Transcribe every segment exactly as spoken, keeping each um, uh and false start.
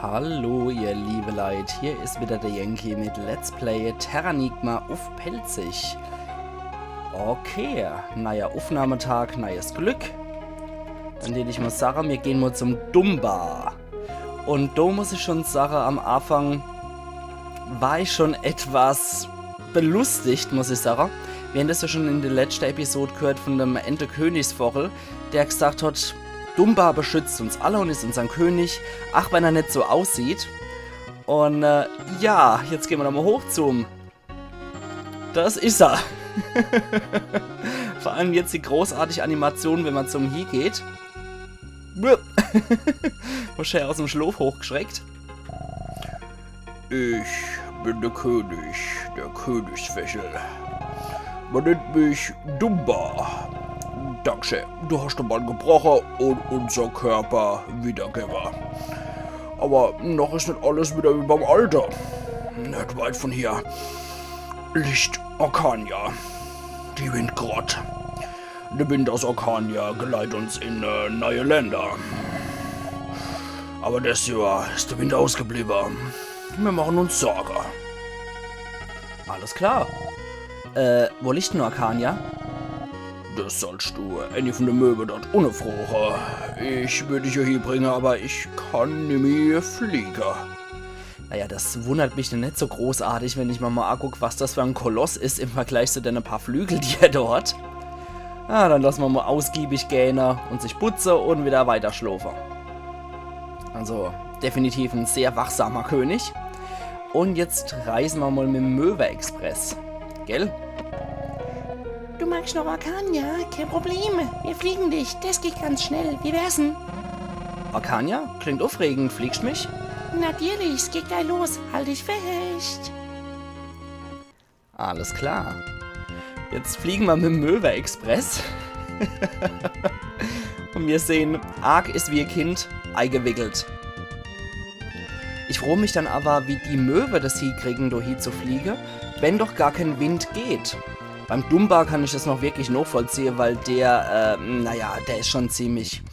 Hallo, ihr liebe Leit, hier is wieder der Yankee mit Let's Play Terranigma uff Pälzisch. Okay, neuer Uffnahmetag, neues Glück. Dann deet ich mol sage, mir gehn mol zum Dumba. Un do muss ich schon sage, am Anfang war ich schon etwas belustigt, muss ich sage. Mir hän das ja schon in der letzten Episode gehört von dem Ente Königsvogel, der gesagt hat, Dumba beschützt uns alle un is unsern König, ach wenn er net so aussieht. Un äh, ja, jetzt gehn mir nochmol hoch zum. Das is er. Vor allem jetzt die großartige Animation, wenn man zum Hie geht. Blub. Wahrscheinlich aus dem Schlaf hochgeschreckt. Ich bin der König, der Königsvechel. Man nennt mich Dumba. Dankeschön, du hast den Bann gebrochen und unser Körper wiedergegeben. Aber noch ist nicht alles wieder wie beim Alter. Nicht weit von hier liegt Arcania, die Windgrotte. Der Wind aus Arcania geleitet uns in äh, neue Länder. Aber das Jahr ist der Wind ausgeblieben. Wir machen uns Sorgen. Alles klar. Äh, wo liegt denn Arcania? Das sollst du eine von den Möwen dort unten fragen. Ich würde dich ja hier bringen, aber ich kann nimmer fliegen. Naja, das wundert mich net so großartig, wenn ich mir mal anguck, was das für ein Koloss is im Vergleich zu den paar Flügel, die er dort. Ah, dann lass mer mal ausgiebig gähne und sich putze und wieder weiter schlofe. Also, definitiv ein sehr wachsamer König. Und jetzt reisen wir mal mit dem Möwe Express. Gell? Du magst noch Arcania? Kein Problem. Wir fliegen dich. Das geht ganz schnell. Wie wär's denn? Arcania? Klingt aufregend. Fliegst mich? Natürlich, es geht gleich los. Halt dich fest. Alles klar. Jetzt fliegen wir mit dem Möwe Express. Und wir sehen, Ark is wie ein Kind eigewickelt. Ich frage mich dann aber, wie die Möwe das hiekriegen, do hie zu fliegen, wenn doch gar kein Wind geht. Beim Dumba kann ich das noch wirklich nachvollziehen, weil der, äh, naja, der ist schon ziemlich,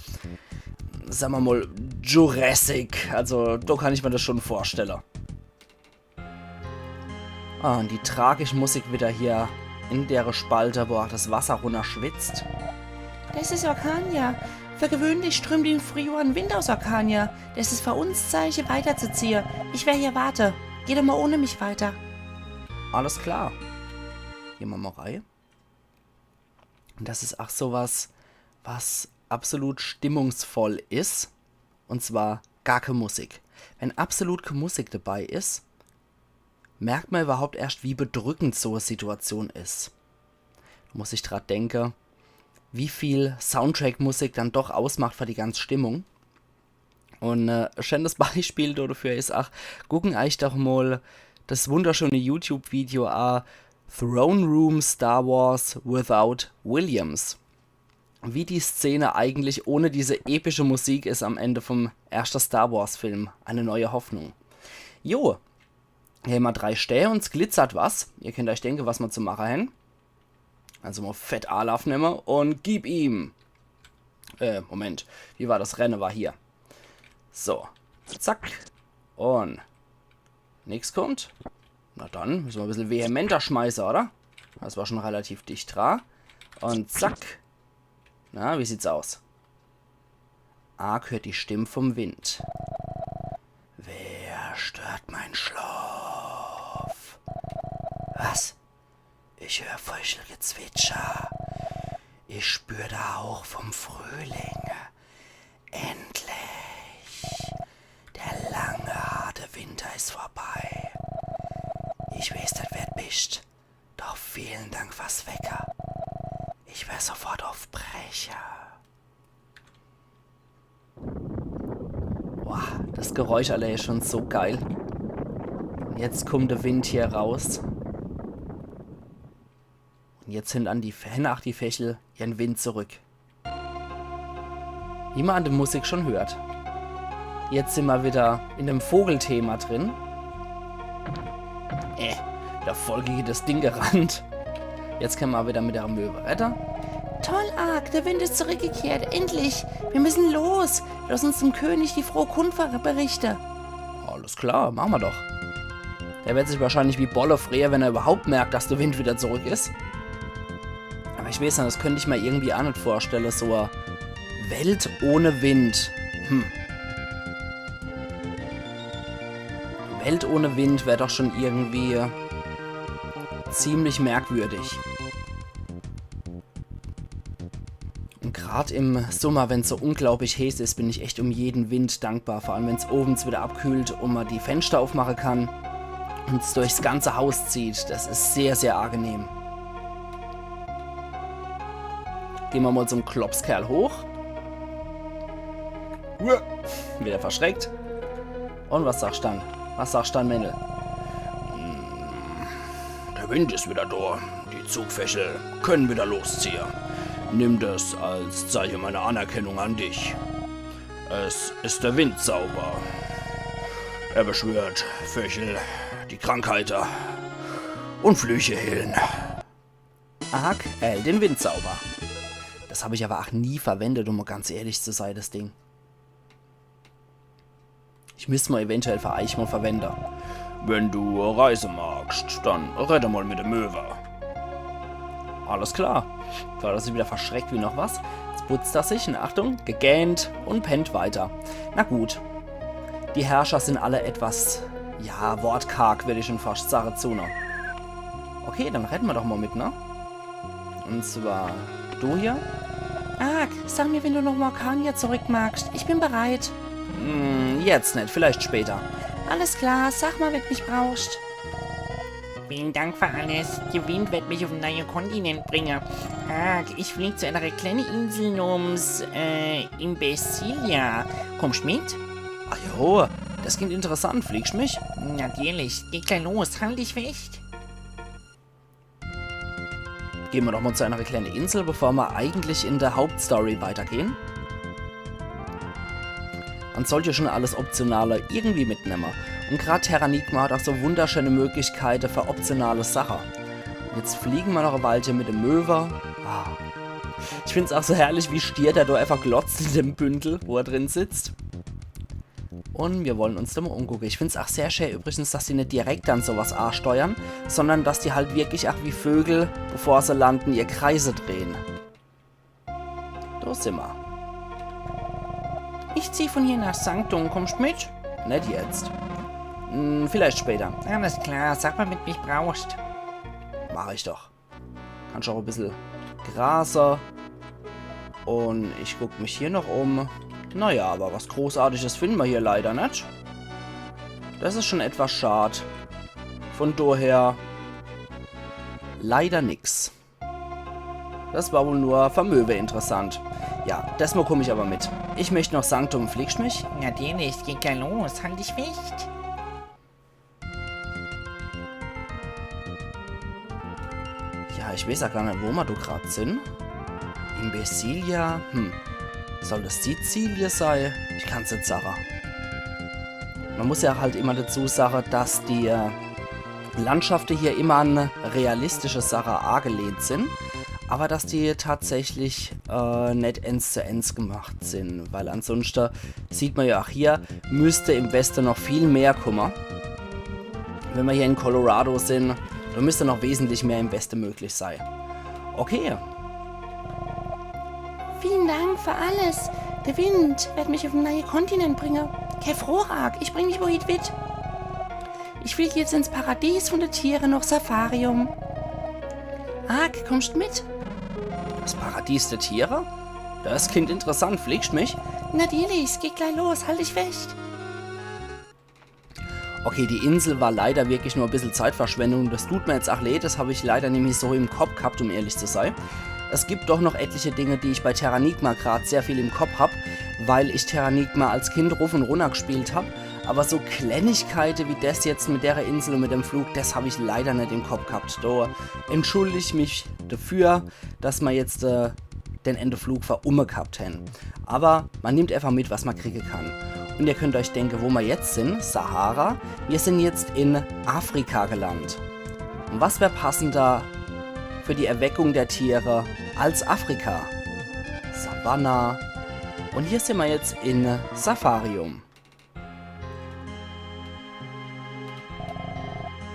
sagen wir mal, Jurassic. Also, da kann ich mir das schon vorstellen. Ah, und die tragische Musik wieder hier in der Spalte, wo auch das Wasser runterschwitzt. Das ist Arcania. Für gewöhnlich strömt im Frühjahr ein Wind aus Arcania. Das ist für uns Zeichen, weiterzuziehen. Ich werde hier warten. Geh doch mal ohne mich weiter. Alles klar. Gehen wir mal rein. Und das ist auch sowas, was absolut stimmungsvoll ist. Und zwar gar keine Musik. Wenn absolut keine Musik dabei ist, merkt man überhaupt erst, wie bedrückend so eine Situation ist. Da muss ich dran denken, wie viel Soundtrack-Musik dann doch ausmacht für die ganze Stimmung. Und äh, ein schönes Beispiel dafür ist auch, gucken euch doch mal das wunderschöne YouTube-Video an, Throne Room Star Wars Without Williams. Wie die Szene eigentlich ohne diese epische Musik ist am Ende vom ersten Star Wars Film, Eine neue Hoffnung. Jo, hier haben wir drei Sterne und es glitzert was. Ihr könnt euch denken, was wir zu machen haben. Also mal fett Anlauf nehmen und gib ihm. Äh, Moment. Wie war das? Renne war hier. So. Zack. Und nix kommt. Na dann, müssen wir ein bisschen vehementer schmeißen, oder? Das war schon relativ dicht dran. Und zack. Na, wie sieht's aus? Ark hört die Stimme vom Wind. Wer stört mein Schlaf? Was? Ich hör Vögelgezwitscher. Ich spür den Hauch vom Frühling. Endlich. Der lange, harte Winter ist vorbei. Ich weiß net, wer du bist, doch vielen Dank fürs Wecken. Ich werde sofort aufbrechen. Boah, das Geräusch allein ist schon so geil. Und jetzt kommt der Wind hier raus. Und jetzt sind an die Fähne, ach, die Fächel ihren Wind zurück. Wie man an der Musik schon hört. Jetzt sind wir wieder in dem Vogelthema drin. Äh, der Folge geht das Ding gerannt. Jetzt können wir wieder mit der Möwe reden. Toll, Ark, der Wind ist zurückgekehrt. Endlich. Wir müssen los. Lass uns dem König die frohe Kundfahrt berichten. Alles klar, mache mer doch. Der werd sich wahrscheinlich wie Bolle freie, wenn er überhaupt merkt, dass de Wind wieder zurück is. Aber ich weeß net, das könnt ich mer irgendwie aa net vorstelle, so e Welt ohne Wind. Hm. Welt ohne Wind wär doch schon irgendwie ziemlich merkwürdig. Und grad im Summer, wenn's so unglaublich heeß is, bin ich echt um jeden Wind dankbar. Vor allem, wenn's owends wieder abkühlt und mer die Fenster aufmache kann und es durchs ganze Haus zieht. Das is sehr, sehr angenehm. Gehn mer mal zum Klopskerl hoch. Uah, wieder verschreckt. Und was sagst dann? Was sagst dann, Männel? Hm, der Wind is wieder da. Die Zugvechel können wieder losziehe. Nimm das als Zeiche meiner Anerkennung an dich. Es is der Windzauber. Er beschwört Vechel, die Krankheite und Flüche heelen. Ark, äh, den Windzauber. Das hab ich aber ach nie verwendet, um mal ganz ehrlich zu sein, das Ding. Ich müsst mal eventuell für eich mal verwende. Wenn du reise magst, dann rede mal mit dem Möwe. Alles klar. War das wieder verschreckt wie noch was? Jetzt putzt er sich, in Achtung, gegähnt und pennt weiter. Na gut. Die Herrscher sind alle etwas, ja, wortkarg, würd ich schon fast sagen, zu, ne? Okay, dann reden wir doch mal mit, ne? Und zwar du hier. Ark, sag mir, wenn du noch Morkania zurück magst. Ich bin bereit. Hm, jetzt net, vielleicht später. Alles klar, sag mal, wenn du mich brauchst. Vielen Dank für alles. Der Wind wird mich auf einen neuen Kontinent bringen. Ark, ich flieg zu einer kleinen Insel namens, äh, Imbecilia. Kommst mit? Ah jo, das klingt interessant. Fliegst mich? Natürlich. Geht gleich los. Halt dich fest. Gehen wir doch mal zu einer kleinen Insel, bevor wir eigentlich in der Hauptstory weitergehen. Man sollte ja schon alles Optionale irgendwie mitnehmen. Und grad Terranigma hat auch so wunderschöne Möglichkeiten für optionale Sachen. Und jetzt fliegen wir noch eine Weile mit dem Möwe. Ah. Ich find's auch so herrlich, wie stier der da einfach glotzt in dem Bündel, wo er drin sitzt. Und wir wollen uns da mal umgucken. Ich find's auch sehr schön übrigens, dass die nicht direkt dann sowas ansteuern, sondern dass die halt wirklich auch wie Vögel, bevor sie landen, ihr Kreise drehen. Da sind wir. Ich zieh von hier nach Sanctum. Kommst mit? Nicht jetzt. Hm, vielleicht später. Alles klar, sag mal, wenn du mich brauchst. Mach ich doch. Kannst auch ein bisschen grase. Und ich guck mich hier noch um. Naja, aber was Großartiges finden wir hier leider nicht. Das ist schon etwas schad. Von daher leider nix. Das war wohl nur für Möwe interessant. Ja, desmal komm ich aber mit. Ich möchte noch Sanctum. Fliegst mich? Natürlich, geht gleich los. Halt dich fest. Ja, ich weiß ja gar nicht, wo wir da grad sind. Imbecilia? Hm. Soll das Sizilien sein? Ich kann's nicht sagen. Man muss ja halt immer dazu sagen, dass die, äh, Landschaften hier immer an realistische Sachen angelehnt sind, aber dass die tatsächlich, äh, nicht eins zu eins gemacht sind, weil ansonsten sieht man ja auch hier, müsste im Westen noch viel mehr kommen. Wenn wir hier in Colorado sind, da müsste noch wesentlich mehr im Westen möglich sein. Okay. Vielen Dank für alles. Der Wind wird mich auf einen neuen Kontinent bringen. Kein Froh, Ark, ich bring dich wohin mit. Ich flieg jetzt ins Paradies von der Tiere nach Safarium. Ark, kommst mit? Das Paradies der Tiere? Das klingt interessant. Fliegst mich? Natürlich, es geht gleich los. Halt dich fest. Okay, die Insel war leider wirklich nur ein bisschen Zeitverschwendung. Das tut mir jetzt auch leid, das habe ich leider nämlich so im Kopf gehabt, um ehrlich zu sein. Es gibt doch noch etliche Dinge, die ich bei Terranigma grad sehr viel im Kopf hab, weil ich Terranigma als Kind ruf und runner gespielt hab. Aber so Kleinigkeiten wie das jetzt mit der Insel und mit dem Flug, das hab ich leider nicht im Kopf gehabt. Da entschuldige ich mich dafür, dass ma jetzt, äh, den Endeflug für umme gehabt hän. Aber man nimmt einfach mit, was man kriegen kann. Und ihr könnt euch denken, wo wir jetzt sind. Sahara. Wir sind jetzt in Afrika gelandet. Und was wär passender für die Erweckung der Tiere als Afrika? Savanna. Und hier sind wir jetzt in Safarium.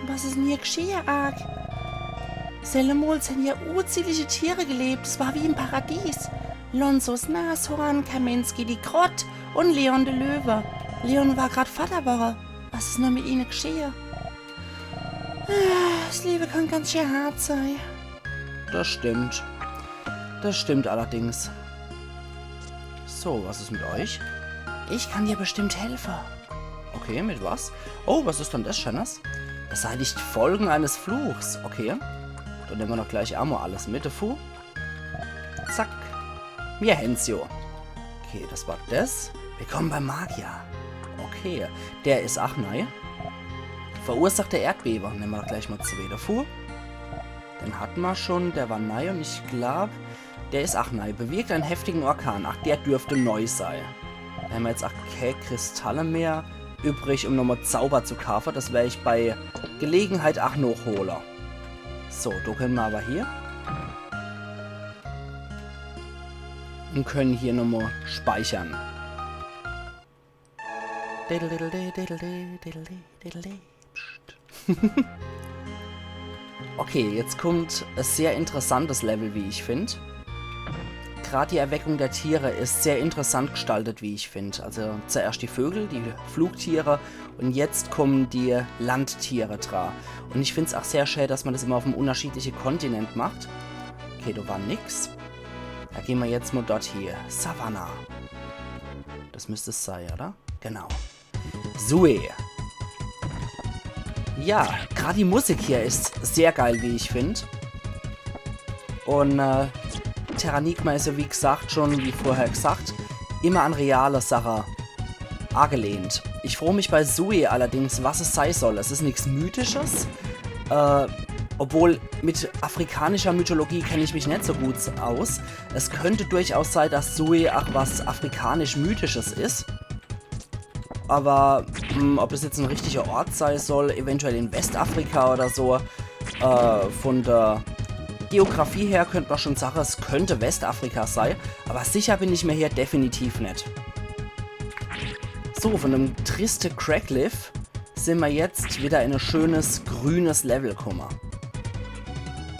Was is denn hier g'schehe, Ark? Sellemols hän hier unzählige Tiere gelebt. Es war wie im Paradies. Lonzos Nashorn, Kamensky die Grott un Leon de Löwe. Leon war grad Vatter worre. Was is nur mit ihne g'schehe? Ah, 's Lewe kann ganz schee hart sei. Das stimmt. Das stimmt allerdings. So, was is mit euch? Ich kann dir bestimmt helfe. Okay, mit was? Oh, was is denn das Scheenes? Beseitigt Folgen eines Fluchs. Okay. Dann nemme mer doch gleich emol alles mit defu. Zack. Mir hän's jo. Okay, das war das. Willkommen beim Magier. Okay, der is ach nei. Verursacht der Erdbewe. Nemme mer doch gleich mol zwee defu. Den hatte mer schon, der war nei un ich glaab, der is ach nei. Bewirkt einen heftigen Orkan. Ach, der dürft nei sei. Do hemmer jetzt ach kä Kristalle mehr übrig, um nochmol Zauber zu kaafe. Das wer ich bei Gelegenheit ach nochhole. So, do kenne mer awwer hier. Un kenne hier nochmol speichere. Diddle, diddle, diddle, diddle, diddle, diddle, diddle. Psst. Okay, jetzt kommt e sehr interessantes Level, wie ich find. Grad die Erweckung der Tiere is sehr interessant gestaltet, wie ich find. Also zuerscht die Vögel, die Flugtiere un jetzt kommen die Landtiere dra. Un ich find's ach sehr schää, dass mer das immer uff em unnerschiedliche Kontinent macht. Okay, do war nix. Do gehn mer jetzt mol dort hie. Savannah. Das müsst's sei, oder? Genau. Sue. Ja, grad die Musik hier is sehr geil, wie ich find. Un äh, Terranigma is jo, wie gesagt, schon, wie vorher gesagt, immer an reale Sache agelehnt. Ich froo mich bei Sue allerdings, was es sei soll. Es is nix Mythisches, äh, obwohl mit afrikanischer Mythologie kenn ich mich net so gut aus. Es könnt durchaus sei, dass Sue ach was afrikanisch-mythisches is. Awwer hm, ob das jetzt en richtiger Ort sei soll, eventuell in Westafrika oder so, äh, von der Geografie her könnt mer schon sage, es könnt Westafrika sei, awwer sicher bin ich mer hier definitiv net. So, von dem triste Craigcliff sin mer jetzt wieder in e schönes grünes Level kumme.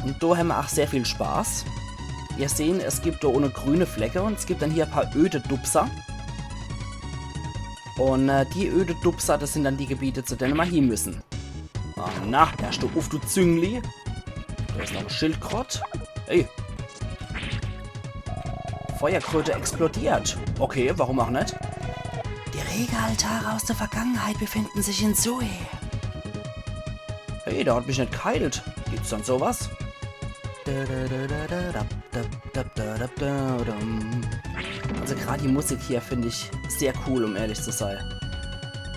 Un do hemmer ach sehr viel Spaß. Ihr sehn, es gibt do unne grüne Flecke un es gibt dann hier e paar öde Dupser. Un äh, die öde Dupser, das sin dann die Gebiete, zu denne mer hie müssen. Ah, na, hersch du uff, du Züngli. Do is noch e Schildkrott. Hey. Feuerkröte explodiert. Okay, warum ach net? Die Regealtare aus der Vergangenheit befinden sich in Sue. Hey, der hat mich net g'heilt. Gibt's dann sowas? Also grad die Musik hier find ich sehr cool, um ehrlich zu sei.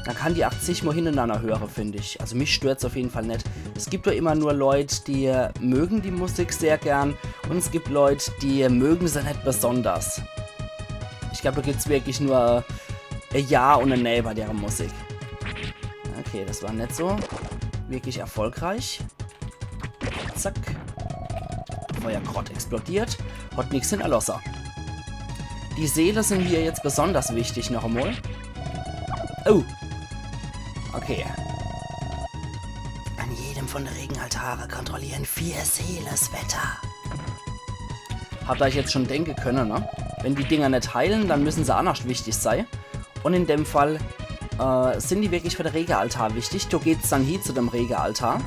Man kann die achtzig Mol hinnerenanner höre, find ich. Also mich stört's auf jeden Fall net. Es gibt doch immer nur Leut, die mögen die Musik sehr gern, un es gibt Leut, die mögen se net besonders. Ich glaub, do gibt's wirklich nur e Ja un e Nee bei dere Musik. Okay, das war net so wirklich erfolgreich. Zack. Feuerkrott explodiert. Hat nix hinnerlosse. Die Seele sin hier jetzt besonders wichtig noch emol. Oh. Okay. An jedem von de Regenaltare kontrollieren vier Seele 's Wetter. Habt ihr euch jetzt schon denke könne, ne? Wenn die Dinger net heilen, dann müssen se annerscht wichtig sei. Un in dem Fall, äh, sin die wirklich für de Regealtar wichtig. Do geht's dann hie zu dem Regealtar.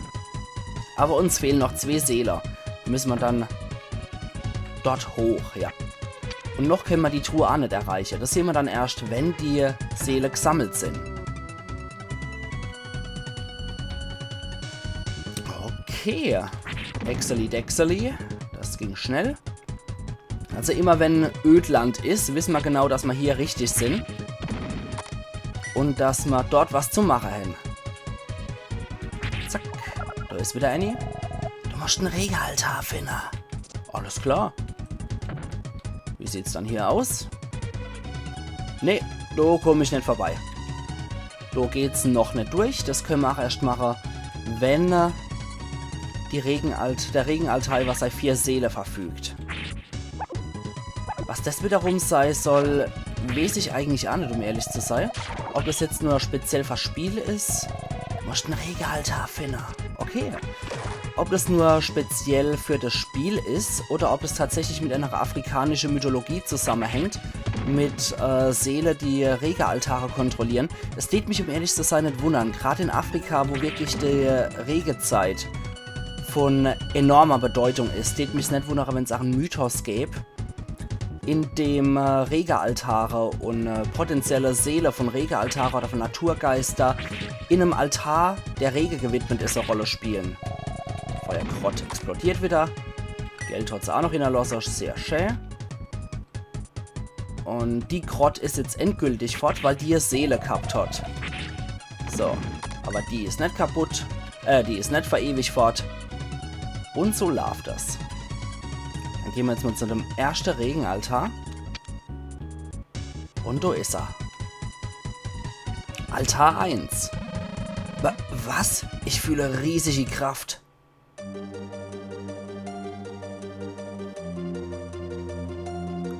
Awwer uns fehlen noch zwee Seele. Müsse mer dann dort hoch, ja. Un noch könne mer die Truhe aa net erreiche. Das sehn mer dann erscht, wenn die Seele g'sammelt sin. Okay. Excellent, excellent. Das ging schnell. Also immer wenn Ödland is, wisse mer genau, dass mer hier richtig sin. Un dass mer dort was zu mache hen. Zack, do is wieder eeni. Du muscht en Regealtar finne. Alles klar. Wie sieht's dann hier aus? Nee, do komm ich net vorbei. Do geht's noch net durch. Das könne mer aa erscht mache, wenn, äh, die Regenalt-, der Regenaltar iwwer sei vier Seele verfügt. Was das wiederum sei soll, weeß ich eigentlich aa net, um ehrlich zu sei. Ob das jetzt nur speziell fer Spiel is Muscht en Regealtar finne. Okay. Ob das nur speziell für das Spiel is oder ob es tatsächlich mit einer afrikanischen Mythologie zusammenhängt, mit äh, Seele, die Regealtare kontrollieren, das tät mich, um ehrlich zu sein, net wundern. Grad in Afrika, wo wirklich die Regezeit von enormer Bedeutung is, tät mich's net wundere, wenn's auch en Mythos gäb, in dem äh, Regealtare und äh, potenzielle Seele von Regealtare oder von Naturgeister in einem Altar, der Rege gewidmet is, e Rolle spielen. Feuergrott explodiert wieder. Geld hat se auch noch hinnerlosse, sehr schön. Und die Grott is jetzt endgültig fort, weil die e Seele gehabt hat. So, aber die is net kaputt. Äh, die is net für ewig fort. Und so laaft das. Dann gehen wir jetzt mal zu dem ersten Regealtar. Und do is er. Altar eins. Wa was? Ich fühle riesige Kraft.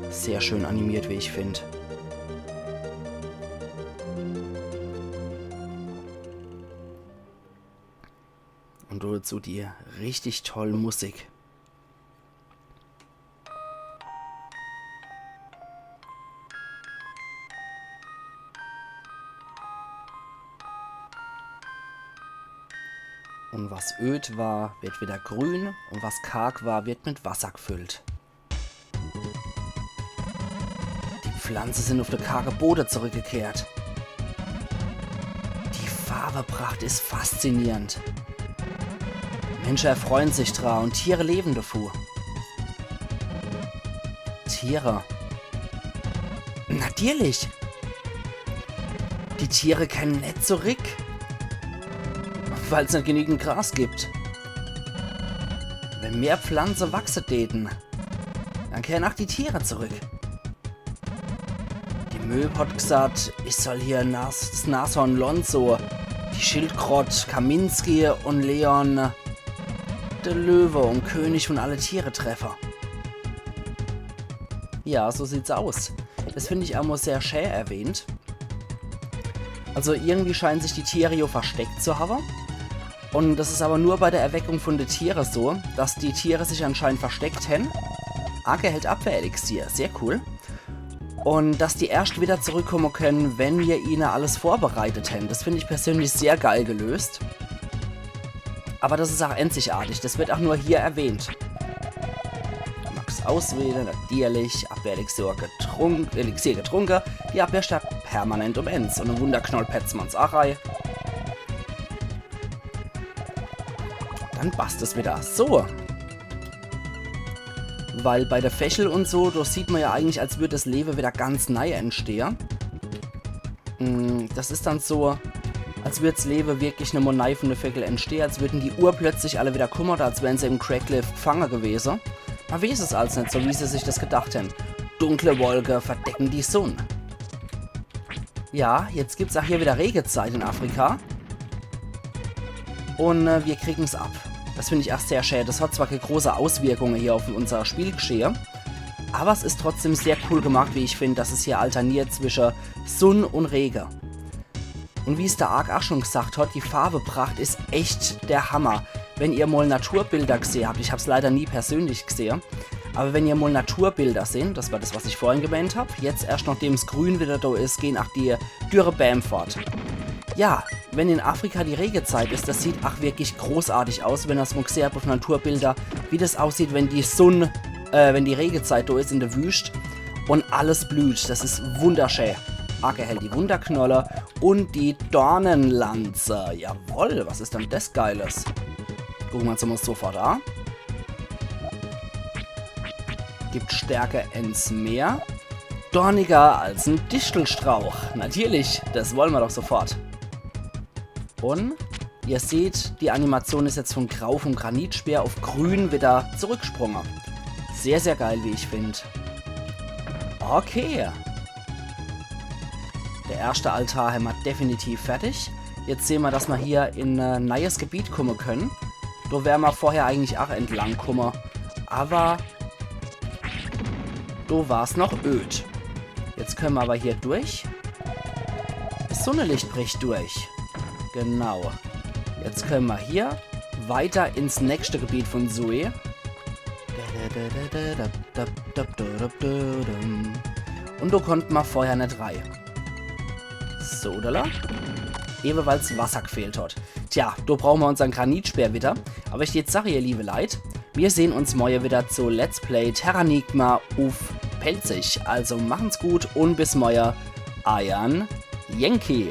Sehr schön animiert, wie ich find. Und dazu die richtig tolle Musik. Und was öd war, wird wieder grün, und was karg war, wird mit Wasser gefüllt. Die Pflanze sind auf de karge Bode zurückgekehrt. Die Farbepracht is faszinierend. Mensche erfreuen sich dra und Tiere leben davu. Tiere. Natürlich. Die Tiere kennen net zurück, weil's net genügend Gras gibt. Wenn mehr Pflanze wachse täten, dann kehren auch die Tiere zurück. Die Möw hat gesagt, ich soll hier Nas das Nashorn Lonzo, die Schildkrott Kaminski und Leon, de Löwe und König von alle Tiere, treffe. Ja, so sieht's aus. Das find ich auch mal sehr schä erwähnt. Also irgendwie scheinen sich die Tiere jo versteckt zu haben. Und das is aber nur bei der Erweckung von de Tiere so, dass die Tiere sich anscheinend versteckt hän. Arke hält Abwehrelixier, sehr cool. Und dass die erscht wieder zurückkommen können, wenn wir ihnen alles vorbereitet hän. Das find ich persönlich sehr geil gelöst. Aber das is auch einzigartig. Das wird auch nur hier erwähnt. Mag's auswählen, natürlich. Abwehrelixier getrunk-, Elixier getrunken. Die Abwehr steigt permanent um eins. Und en Wunderknoll petzt mer uns auch rei. Dann passt es wieder. So. Weil bei der Fächel und so, do sieht mer ja eigentlich, als würd das Lewe wieder ganz nei entstehe. Mm, das is dann so, als würd's Lewe wirklich nochmal nei von de Fächel entstehe, als würden die urplötzlich alle wieder kumme oder als wären se im Craigcliff gefange gewese. Mer weeß es als net so, wie se sich das gedacht hän. Dunkle Wolke verdecken die Sunn. Ja, jetzt gibt's auch hier wieder Regezeit in Afrika. Und äh, wir kriegen's ab. Das find ich auch sehr schä. Das hat zwar keine große Auswirkungen hier auf unser Spielgeschehe, aber es is trotzdem sehr cool gemacht, wie ich find, dass es hier alterniert zwischen Sunn und Rege. Und wie's der Ark auch schon gesagt hat, die Farbepracht is echt der Hammer. Wenn ihr mal Naturbilder gesehen habt, ich hab's leider nie persönlich gesehen, aber wenn ihr mal Naturbilder sehen, das war das, was ich vorhin gemeint hab, jetzt erst nachdem's Grün wieder da is, gehen auch die dürre Bäm fort. Ja, wenn in Afrika die Regezeit is, das sieht auch wirklich großartig aus, wenn das mal gesehen habt auf Naturbilder, wie das aussieht, wenn die Sunn, äh, wenn die Regezeit da is in der Wüst und alles blüht. Das is wunderschä. Arke hält die Wunderknolle und die Dornenlanze. Jawoll, was is denn das Geiles? Gucken wir uns mal sofort an. Gibt Stärke eins mehr. Dorniger als en Dischtelstrauch. Natürlich, das wollen wir doch sofort. Und ihr seht, die Animation is jetzt von Grau vom Granitspeer auf Grün wieder zurücksprungen. Sehr, sehr geil, wie ich find. Okay. Der erste Altar hämmer definitiv fertig. Jetzt sehen wir, dass wir hier in ein neues Gebiet kommen können. Do wären wir vorher eigentlich auch entlang kommen. Aber do war's noch öd. Jetzt können wir aber hier durch. Das Sonnelicht bricht durch. Genau. Jetzt könne mer hier weiter ins nächste Gebiet von Sui. Und do konnte mer vorher net rei. So, oder? Ewe weil's Wasser gfehlt hat. Tja, do brauche mer unsern Granitspeer wieder. Aber ich jetzt sag, ihr liebe Leit, mir sehn uns morje wieder zu Let's Play Terranigma uff Pälzisch. Also machen's gut und bis morje. Eiern Yankee.